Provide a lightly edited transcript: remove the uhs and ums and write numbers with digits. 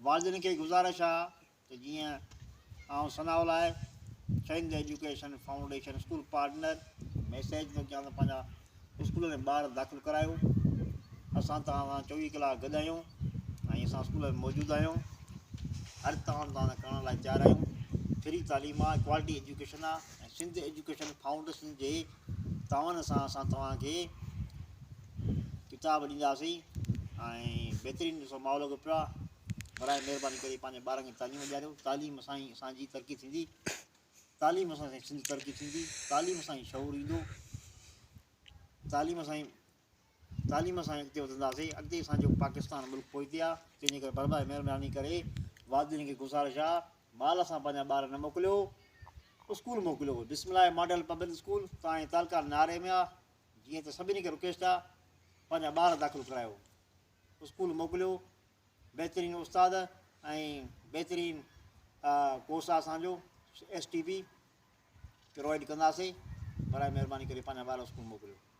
والدين کي گذارش آ ته جيئن آئون ثناء لاء Sindh education foundation school partner message ٿو ڪيان ته پنهنجا اسڪول ۾ ٻار داخل ڪرايو. اسان توهان سان 24 ڪلاڪ گڏ آهيون ۽ اسان اسڪول ۾ موجود آهيون. هر تعاون توهان سان ڪرڻ لاء تيار آهيون. فري تعليم آ، ڪوالٽي ايجوڪيشن آ ۽ سنڌ ايجوڪيشن فائونڊيشن جي تعاون سان اسان توهان کي ڪتاب ڏينداسين ۽ بهترين ڏسو ماحول لڳو پيو آ. براء مهرباني ڪري پنهنجي ٻارن کي تعليم ڏياريو. تعليم سان ئي اسان جي ترقي ٿيندي. تعليم سان سائين سنڌ ترقي ٿيندي، تعليم سان ئي شعور ايندو، تعليم سان ئي تعليم سان ئي اڳتي وڌنداسين، اڳتي اسان جو پاڪستان ملڪ پوئتي آ، تنهن جي ڪري برباد مهرباني ڪري والدين کي گذارش آ مال سان پنهنجا ٻار نه موڪليو اسڪول موڪليو بسم الله ماڊل پبلڪ اسڪول تان جي تعلقه ناري ۾ آ جيئن ته سڀني کي رڪويسٽ آ پنهنجا ٻار داخل ڪرايو اسڪول موڪليو بهترين استاد ۽ بهترين ڪورس آ اسان جو ايس ٽي پي پرووائيڊ ڪنداسين برائي مهرباني ڪري پنهنجا ٻار اسڪول موڪليو.